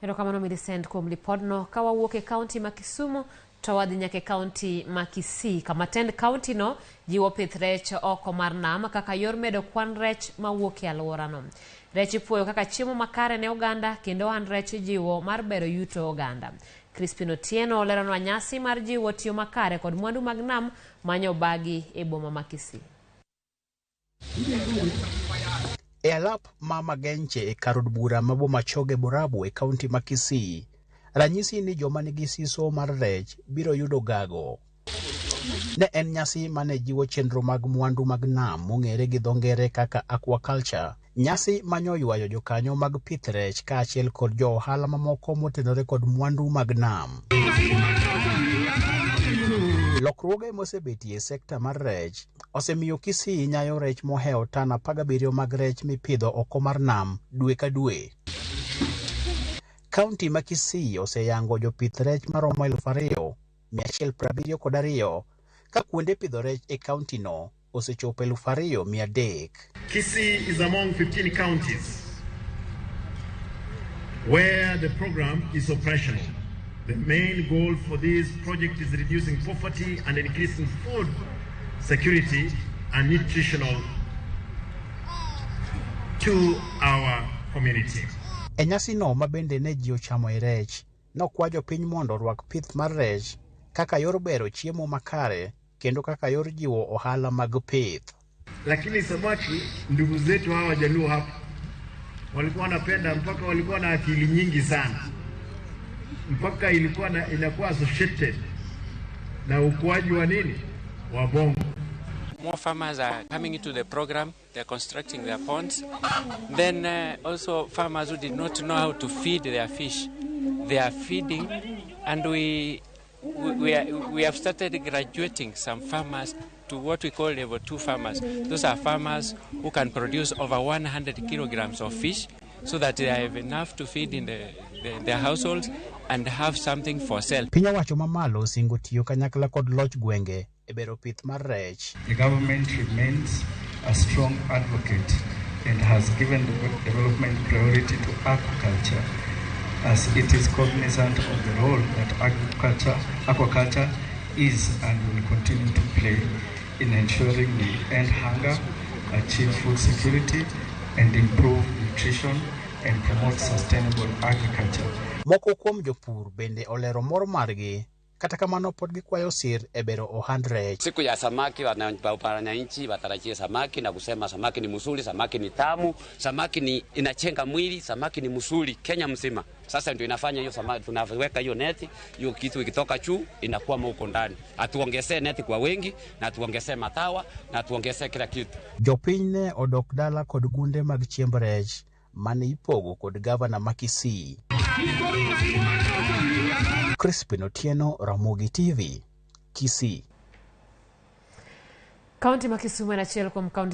Erokamano Millicent kuom lipodno. Ka wawuok e kaunti ma Kisumu to wadhi nyaka e kaunti ma Kisii kama tend kaunti no jiwo pith rech oko mar nam kaka yor medo kwan rech mawuok e alworano. Rech ipuoyo kaka chiemo makare ne oganda kendo ohand rech ijiwo mar bero yuto oganda. Crispin Otieno leronwa nyasi mar jiwo tiyo makare kod mwandu mag nam manyobagi e boma ma Kisii. E alap ma Magenche e kar od bura ma Bomachoge Borabu e kaunti ma Kisii, ranyisi ni joma nigi siso mar rech biro yudo gago. Ne en nyasi mane jiwo chenro mag mwandu mag nam mong'ere gi dho ngere kaka aquaculture. Nyasi manyoywayo jokanyo mag pith rech kaachiel kod jo ohala mamoko motenore kod mwandu mag nam. Lokruoge mosebetie e sekta mar rech osemiyo Kisii nyayo rech mohewo tan 17 mag rech mipidho oko mar nam dwe ka dwe. Kaunti ma Kisii oseyango jopith rech maromo 2172 ka kuonde pidho rech e kaunti no osechopo 2300. Kisii is among 15 counties where the program is operational. The main goal for this project is reducing poverty and increasing food security and nutritional to our community. E nyasino ma bende ne ji ochamoe rech, nokwa jopiny mondo orwak pith mar rech kaka yor bero chiemo makare kendo kaka yor jiwo ohala mag pith. Lakini samaki, ndugu zetu hawa Wajaluo hapa walikuwa wanapenda mpaka walikuwa na akili nyingi sana, mpaka ilikuwa na, inakuwa associated na ukuaji wa nini wa bongo. More farmers are coming into the program, they're constructing their ponds. Then also farmers who did not know how to feed their fish, they are feeding, and we have started graduating some farmers to what we call level 2 farmers. Those are farmers who can produce over 100 kilograms of fish so that they have enough to feed in their households and have something for sale. Piny owacho mamalo osingo tiyo kanyakla kod loch gwenge e bero pith mar rech. The government remains a strong advocate and has given development priority to aquaculture as it is cognizant of the role that aquaculture is and will continue to play in ensuring we end hunger, achieve food security, and improve nutrition and promote sustainable agriculture. Moko kuom jopur bende olero mor margi, kata kamano pod gikwayo sir e bero ohand rech. Siku ya samaki, wananchi watarajie samaki na kusema samaki ni mzuri, samaki ni tamu, samaki ni inachenga mwili, samaki ni mzuri Kenya mzima. Sasa ndio inafanya hiyo samaki, tunaweka hiyo neti, hiyo kitu ikitoka juu inakuwa huko ndani. Atuongezee neti kwa wengi na tuongezee matawa na tuongezee kila kitu. Jopiny ne odok dala kod gunde mag chiemb rech mane ipogo kod gavana ma Kisii. Crispin Otieno, Ramogi TV, Kisii. Kaunti ma Kisumu en achiel kuom kaunti